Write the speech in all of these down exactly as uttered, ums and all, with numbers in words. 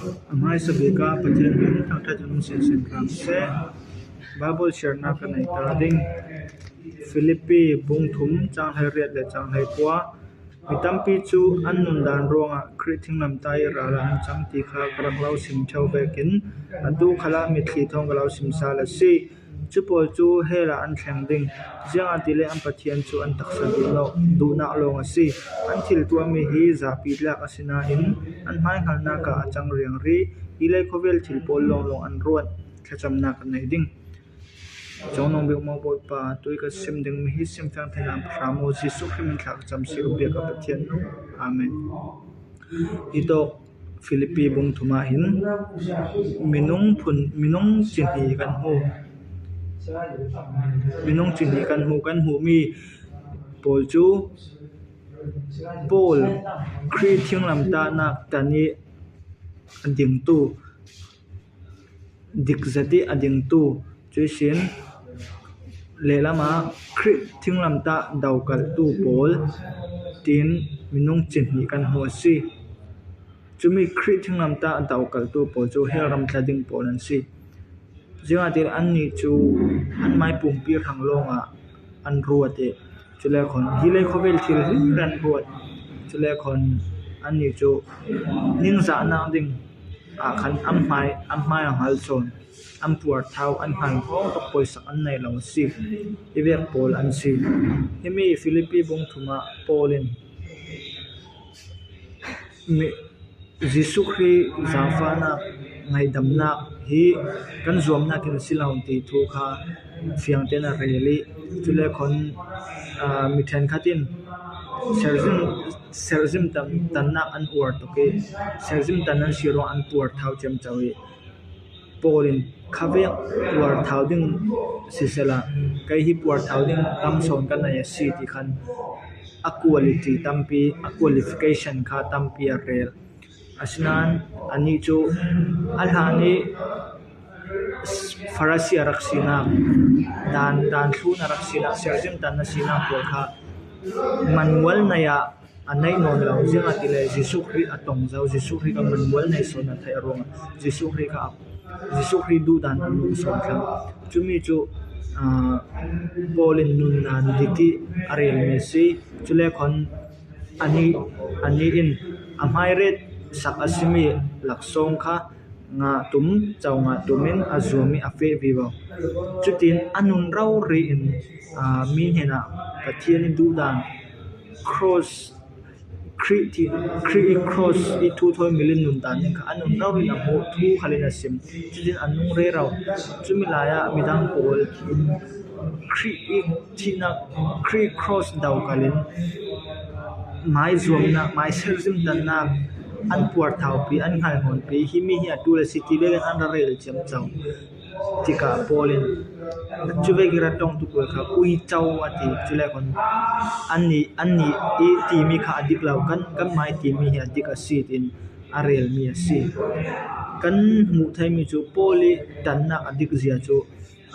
A hmaisa bik ah Pathian min thangṭhat in um sinsin hram seh. Bible share-na ka nei ta ding. Filipi bung thum, chang hleiriat le chang hleikua. Mi tampi cu an nundan ruangah Khrih thinglamtah i ral ah an cang ti kha ka rak lo sim ṭheo vekin atu khalah mitthli thawng ka lo sim sal a si. Cu pawl cu hell ah an thleng ding, ziangahtile an Pathian cu an taksa duhnak, duhnak lawng a si. An thil tuahmi hi zapi tlak a si nain an hmaihngalnak ah a cang riang rih. Hi lei khuavel thil pawl lawnglawng an ruat. Thlacamnak kan nei ding. Cawngnung bik maw Bawipa, tui ka sim dingmi hi simfiang theinak hram aw, Jesuh Khrih min thla ka cam si, ka biak ka Pathian nu. Amen. Hi tawk Filipi bung thum ah hin minung phun, minung cihnih kan hmu. Minung cihnih kan hmu, kan hmuhmi pawl cu Paul Khrih thinglamtahnak tan i a dingtu, dik zet i a dingtu, cuihsin lehlam ah Khrih thinglamtah dokalhtu pawl tiin minung cihnih kan hmu a si. Cumi Khrih thinglamtah dokalhtu pawl cu hell ram tla ding pawl an si. Ziangahtile annih cu anmai pumpi hrang lawngah an ruat i, cule khan hi lei khuavel thil hlir an ruat. Cule khan annih cu ningzahnak ding ah khan an hmai, an hmai a hngal sawn, an puarthau, an hngal hrawng tuk poisak an nei lo a si. Hi vek pawl an si. Himi Filipi bung thum ah Paul in mi, Jesuh Khrih zaangfahnak, ngaihdamnak hi kan zuamnak in a si lo ti thu kha fiang tein a rel i, cule khan, aa, mi ṭhenkhat in serhzim, serhzim tan, tannak an uar tuk i, serhzim tan an si ruang an puarthau ciamco i, Paul in khavek puarthau ding sisehla, kei hi puarthau ding tam sawn ka nei a si ti khan a quality tampi, a qualification kha tampi a rel. Asinain anih cu a hlan i Farasi a rak sinak, dan, dan thlun a rak sinak, serhzim tan a sinak pawl kha manmual nei ah a neih nawn lo, ziangahtile Jesuh Khrih a tong zo, Jesuh Khrih kha manmual nei sawn a theih ruangah Jesuh Khrih kha, Jesuh Khrih duhdan a nung sawn thlang. Cumi cu, aa, Paul in nunnak dik i a relmi a si. Cule khan anih, anih in a hmairet sak a simi laksawng kha ngah tum, co ngah tum in a zuam i a feh vivo. Cutin a nun rori in, aa, mi hnenah Pathian i duhdan, cross, Khrih ti, Khrih i cross i thu thawi mil in nundan ding kha a nun rori in a hmuh thu khal in a sim. Cutin a nung rero. Cumi lai ah midang pawl Khrih i thihnak, Khrih cross dokalh in mai zuamnak, mai serhzim tannak an puarthaupi, an hngalhhawnpi, himi hi a ṭul a si ti vekin an ra rel ciamco. Tikah Paul in cu vek i ra ṭongtu pawl kha uico a ti, cule khan annih, annih i timi kha a dik lo, kan, kanmai timi hi a dik a si tiin a relmi a si. Kan hmuh theimi cu Paul i ṭannak a dik zia cu,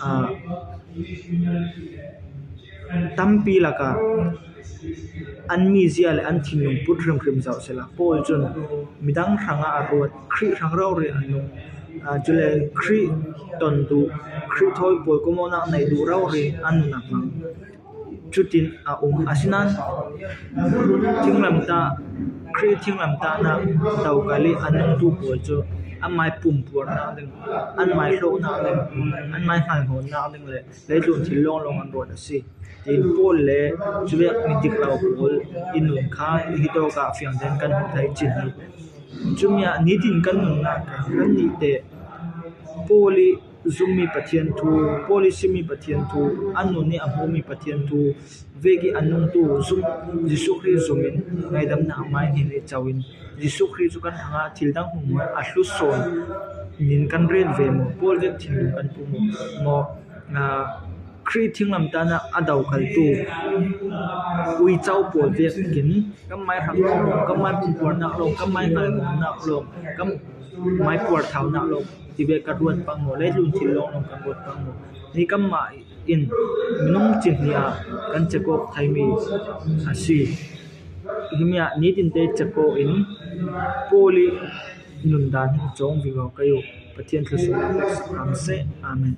aa, tampi lakah an mizia le an thinlung put hrimhrim zoh sehla, Paul cun midang hrangah a ruat, Khrih hrang rori a nung, aa, cule Khrih tontu, Khrih thawi pawl kawmawknak nei duh rori a nun a hmang. Cutin a um. Asinain thinglamtah, Khrih thinglamtahnak dokalh i a nungtu pawl cu anmai pumpuarnak ding, anmai hlawhnak ding, anmai hngalhhawnnak ding le leitlun thil lawnglawng an ruat a si. Tiin Paul le cuvek mi dik lo pawl i nun kha hi tawkah fiang tein kan hmuh thei cin hi. Cumi ah nitin kan nunnak kha kan nih teh Paul i zummi Pathian thu, Paul i simmi Pathian thu, a nun i a hmumi Pathian thu vek i a nungtu zum, Jesuh Khrih zum in ngaidamnak a mai hnen i co in Jesuh Khrih cu kan hrangah thil dang hmuahhmuah a hlu sawn nin kan ret ve maw? Paul vek thinlung kan pum maw? Maw, aa, Khrih thinglamtahnak a dokalhtu uico pawl vekin kanmai hrang lawng, kanmai pumpuarnak lawng, kanmai hngalhnak lawng, kanmai puarthaunak lawng tivek kan ruat pang maw? Leitlun thil lawnglawng kan ruat pang maw? Ni kanmah in minung cihnih ah kan cekawk theimi a si. Himi ah nitin te cekawk in Paul i Nundan hi cawng vivo kei u. Pathian thlusuahna pek sak hram seh. Amen.